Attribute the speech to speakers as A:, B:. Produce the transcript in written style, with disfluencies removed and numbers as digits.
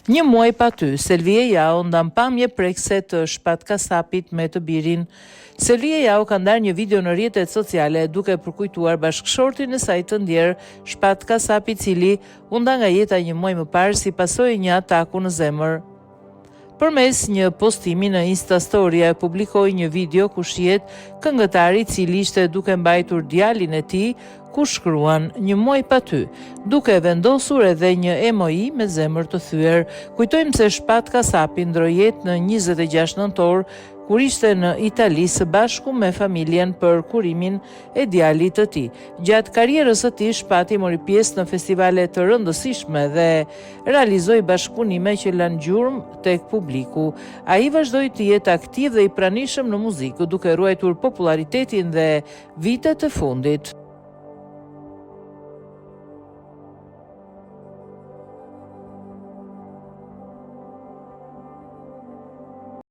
A: Një muaj pa ty, Selvije Jaho ndan pamje prekëse të Shpat Kasapit me të birin. Selvije Jaho ka ndarë një video në rrjetet sociale duke përkujtuar bashkëshortin e saj të ndjerë, Shpat Kasapi i cili u nda nga jeta një muaj më parë si pasojë e një ataku në zemër. Përmes një postimi në Instastory ajo publikoi një video ku shihet këngëtari i cili ishte duke mbajtur djalin e tij ku shkruan një muaj pa ty, duke vendosur edhe një emoji me zemër të thyer. Kujtojmë se Shpat Kasapi ndërroi jetë në 26 nëntor kur ishte në Itali së bashku me familjen për kurimin e djalit të tij. Gjatë karrierës së tij, Shpati mori pjesë në festivale të rëndësishme dhe realizoi bashkëpunime që lanë gjurmë tek publiku. Ai vazhdoi të jetë aktiv dhe i pranishëm në muzikë, duke ruajtur popullaritetin dhe vitet e fundit.